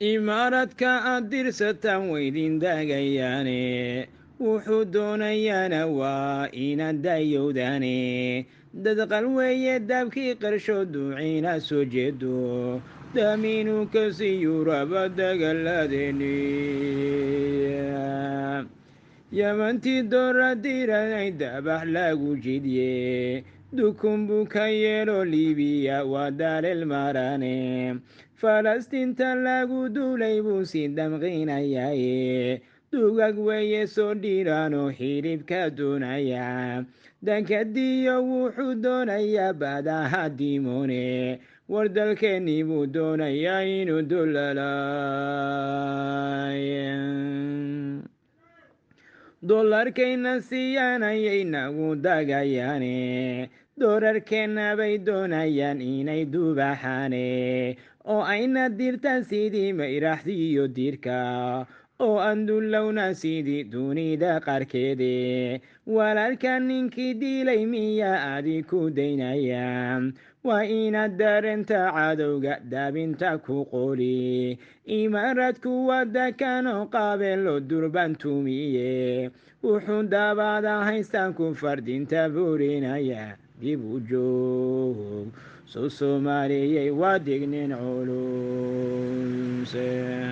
Imaaradka aad dirsataan waydin dagayaane, wuxuu doonayaana waa inaad dayowdaane. Dadqal weeye daabkii qarsho duuciina soo jeedo, damiinuu ka siiyuu raba dagaladeeni. Yamantii doora diranay dabax lagu jidye, dukun buu ka yeelo Libiya waa daaleel marane. Falastiinta lagu duulay buu sii damqinayaye, dugag weeye soo dhiiraanoo xilibka doonaya. Dankadiyo wuxuu doonayaa badaha dimone, war dalkeennii buu doonayaa inuu dulalay. Dolarkayna siiyaanayay nagu dagayaane, doorarkeenna bay doonayaan inay dubaxaane, oo ayna dirtaan sidii mayraxdiiyo diirka, oo aan dullowna sidii dunida qaarkeede. Walaalka ninkii dilay miyaa adi ku daynaya? Waa inaad dareenta cadowga daabinta ku qoli. Imaaraadku waa dakanoo qaabeelo durban tumiye, wuxuu dabaada haystaan ku fardinta burinaya. Dib u joog soo Soomaaliyey, waa dignin culuse.